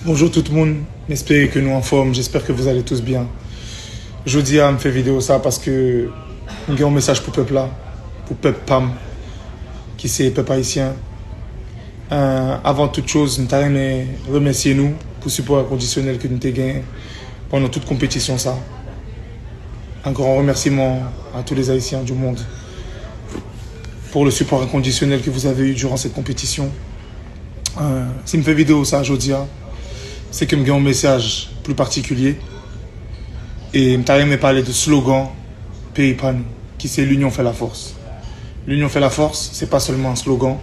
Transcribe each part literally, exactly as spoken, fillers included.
Bonjou tout moun, m espere ke nou anfòm, j'espère que vous allez tous bien. Jodi a, m fè videyo sa paske m gen yon mesaj pou pèp la, pou pèp pa m, ki se pèp ayisyen. Euh, avant toute chose, m ta renmen remèsye nou pou sipò enkondisyonèl ke nou te gen pandan tout konpetisyon sa. Un grand remerciement à tous les Haïtiens du monde pour le support inconditionnel que vous avez eu durant cette compétition. Euh, si m fè videyo sa jodi a, se ke m gen yon mesaj pli patikilye. E m ta renmen pale de slogan peyi pa nou, ki se L'union fait la force. L'union fait la force, se pa sèlman yon slogan.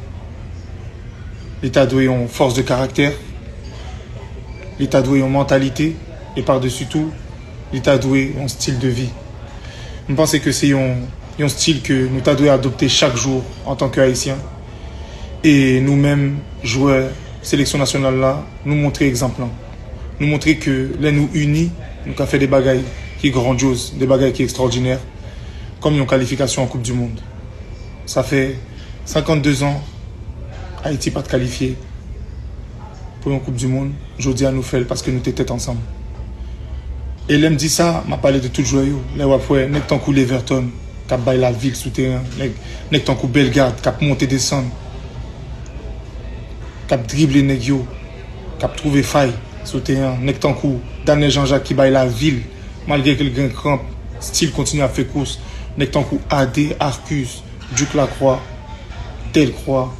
Li ta dwe yon fòs de karaktè. Li ta dwe yon mantalite. E padesi tou, li ta dwe yon stil de vi. M panse ke se yon, yon stil ke nou ta dwe adopte chak jou antanke Ayisyen. E nou menm, jwè seleksyon nasyonal la, nou montre egzanp lan. Nou montre ke lè nou ini, nou ka fè de bagay ki grandyoz, de bagay ki ekstwòdinè, kòm yon kalifikasyon an Koup di Mond. Sa fè senkannde zan Ayiti pa t kalifye pou yon Koup di Mond. Jodi a, nou fè l paske nou te tèt ansanm. E lè m di sa, m ap pale de tout jwè yo. Lè w ap wè nèg tankou Leverton k ap bay lavil sou teren, nèg, nèg tankou Bellegarde k ap monte desann, k ap drible nèg yo, k ap twouve fay sou teren, nèg tankou Daniel Jean-Jacques ki bay lavil, malgre ke l gen kranp, still kontinye ap fè kous, nèg tankou Ade, Arcus, Duke Lacroix, Delcroix,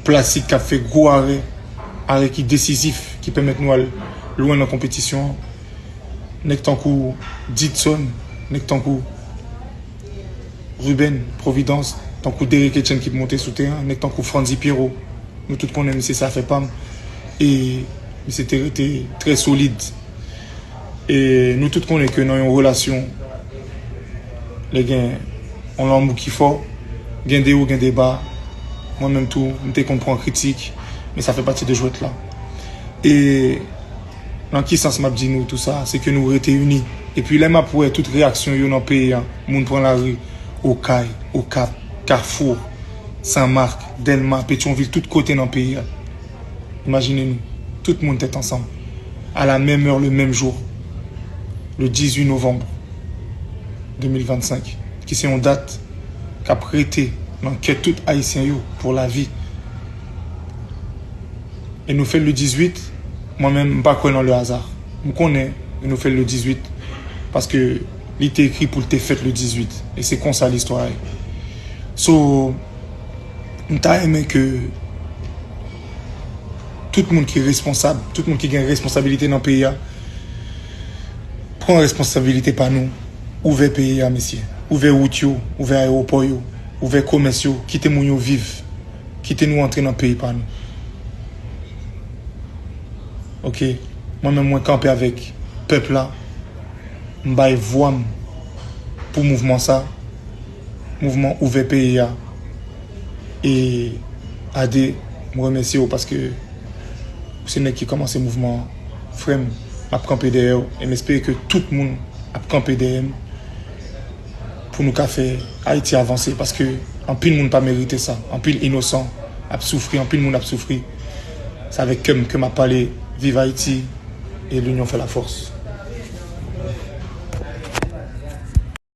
Placide k ap fè gwo arè, arè ki desizif, ki pèmèt nou al lwen nan konpetisyon an. Nèg tankou Didson, nèg tankou Ruben Providence, tankou Derrick Etienne ki monte sou teren, nèg tankou Frandy Pierrot. Nou tout konnen misye se afè pa m. E misye te rete trè solid. E nou tout konnen ke nan yon relasyon, lè gen yon lanmou ki fò, gen de wo, gen de ba. Mwen menm tou, m te konn pran kritik, men sa fè pati de jwèt la. E nan ki sans m ap di nou tou sa? Se ke nou rete ini. Epi lè m ap wè tout reyaksyon yo nan peyi a, moun pran lari, Okay, Okap, Kafou, Senmak, Dèlma, Petyonvil, tout kote nan peyi a. Imajine nou, tout moun tèt ansanm, à la même heure, le même jour, le dix-huit novembre deux mille vingt-cinq, ki se yon dat k ap rete nan kè tout Ayisyen yo pou lavi. E nou fè l le dizwit, mwen menm, m pa kwè nan le hasard. M konnen nou fè l le dizwit paske li te ekri pou l te fèt le dizwit. E se konsa listwa ye. So, m ta renmen ke tout moun ki responsab, tout moun ki gen responsabilite nan peyi a, pran responsabilite pa nou. Ouvè peyi a, mesye. Ouvè wout yo, ouvè ayewopò yo, ouvè komès yo, kite moun yo viv. Kite nou antre nan peyi pa nou. Oke? Mwen menm, mwen kanpe avèk pèp la. M bay vwa m pou mouvman sa. Mouvman ouvè peyi a. E Ade, m remèsye w paske ou se nèg ki kòmanse mouvman an. Frè m, m ap kanpe dèyè w e m espere ke tout moun ap kanpe dèyè m pou nou ka fè Ayiti avanse, paske anpil moun pa merite sa. Anpil inosan ap soufri, anpil moun ap soufri. Se avèk kè m ke m ap pale. Viv Ayiti e l'union fait la force.